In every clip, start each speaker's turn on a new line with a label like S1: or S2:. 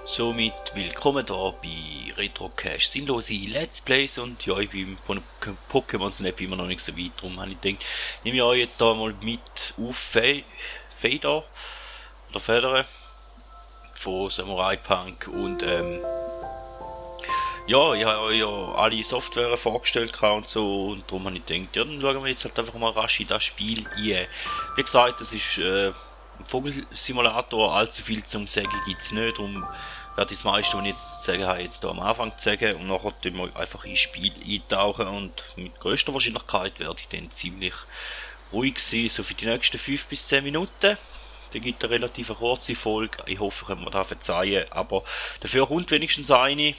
S1: Somit willkommen da bei Retrocache Sinnlose Let's Plays und ja, ich bin von Pokémon Snap immer noch nicht so weit, darum habe ich gedacht, nehme ich euch jetzt da mal mit auf Feder oder Federe von Samurai Punk und ja, ich habe euch ja alle Software vorgestellt und so und darum habe ich gedacht, ja, dann schauen wir jetzt halt einfach mal rasch in das Spiel ein. Wie gesagt, das ist ein Vogelsimulator, allzu viel zum Sagen gibt es nicht, darum werde ich das meiste, was ich jetzt zu sagen habe, jetzt hier am Anfang zu sagen und nachher tun wir einfach ins Spiel eintauchen und mit größter Wahrscheinlichkeit werde ich dann ziemlich ruhig sein, so für die nächsten 5 bis 10 Minuten. Da gibt eine relativ kurze Folge, ich hoffe, könnt mir das verzeihen, aber dafür kommt wenigstens eine.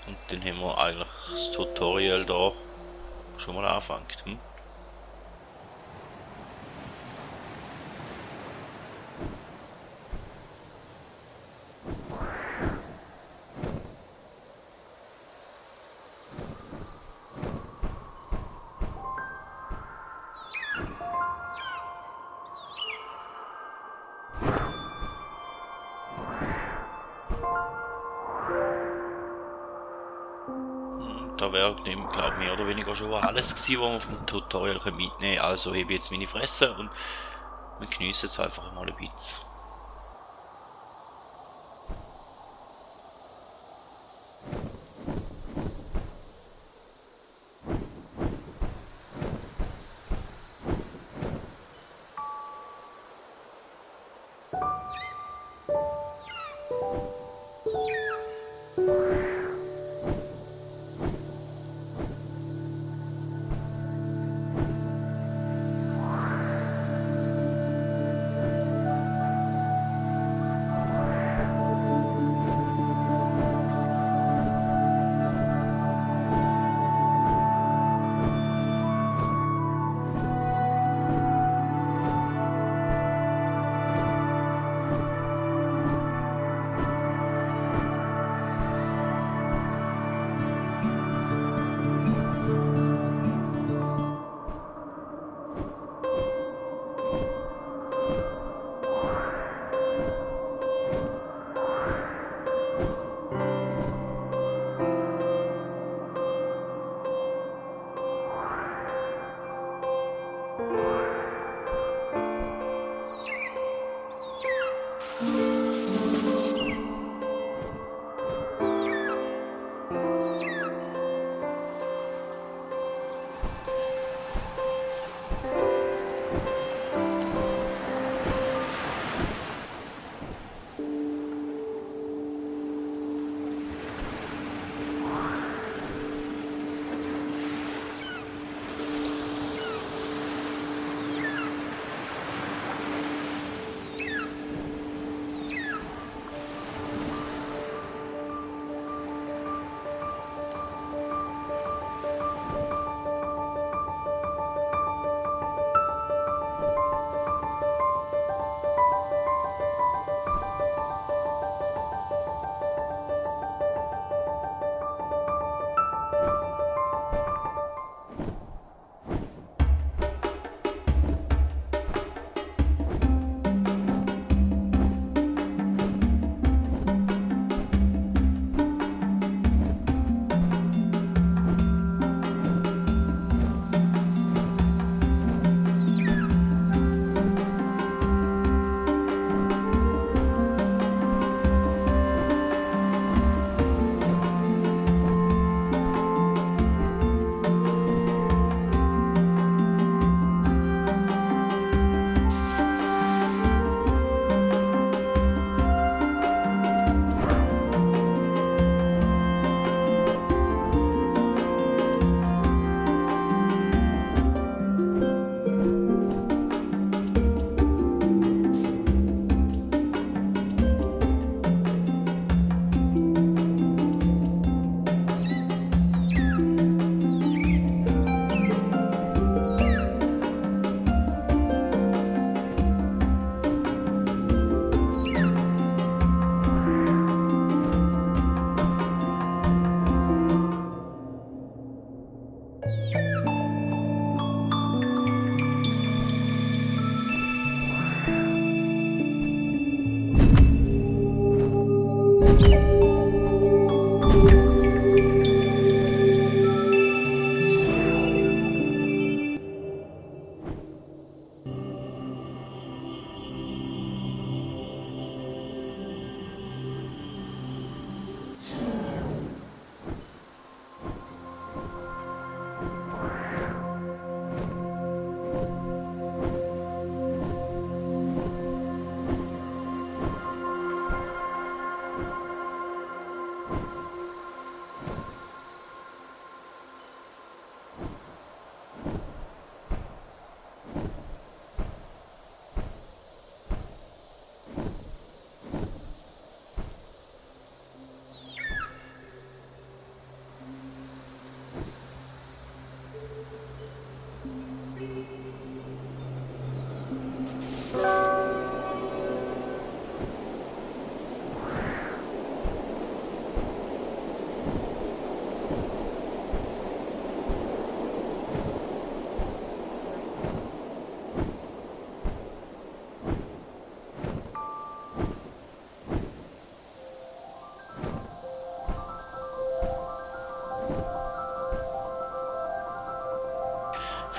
S1: Und dann haben wir eigentlich das Tutorial da schon mal angefangen. Da wäre, glaube ich, mehr oder weniger schon alles gewesen, was man vom Tutorial mitnehmen können. Also hebe ich jetzt meine Fresse und wir geniessen es einfach mal ein bisschen.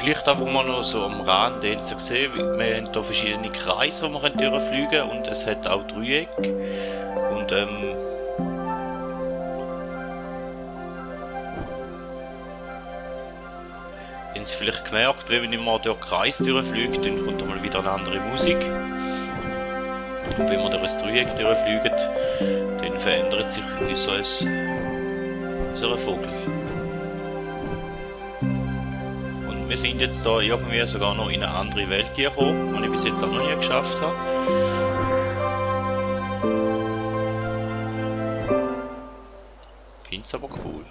S1: Vielleicht einfach mal noch so am Rand jetzt gesehen, wir haben hier verschiedene Kreise, die wir durchfliegen können und es hat auch Dreiecke. Und haben Sie vielleicht gemerkt, wenn man durch den Kreis durchfliegt, dann kommt mal wieder eine andere Musik. Und wenn wir durch ein Dreieck durchfliegen, dann verändert sich unser Vogel. Und wir sind jetzt da irgendwie sogar noch in eine andere Welt gekommen, die ich bis jetzt auch noch nie geschafft habe. Find's aber cool.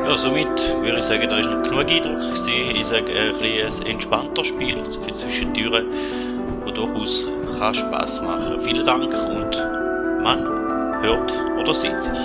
S1: Ja, somit würde ich sagen, da ist noch genug Eindruck gewesen. Ich sage, ein entspannter Spiel für Zwischentüren, wo durchaus kann Spaß machen. Vielen Dank und man hört oder sieht sich.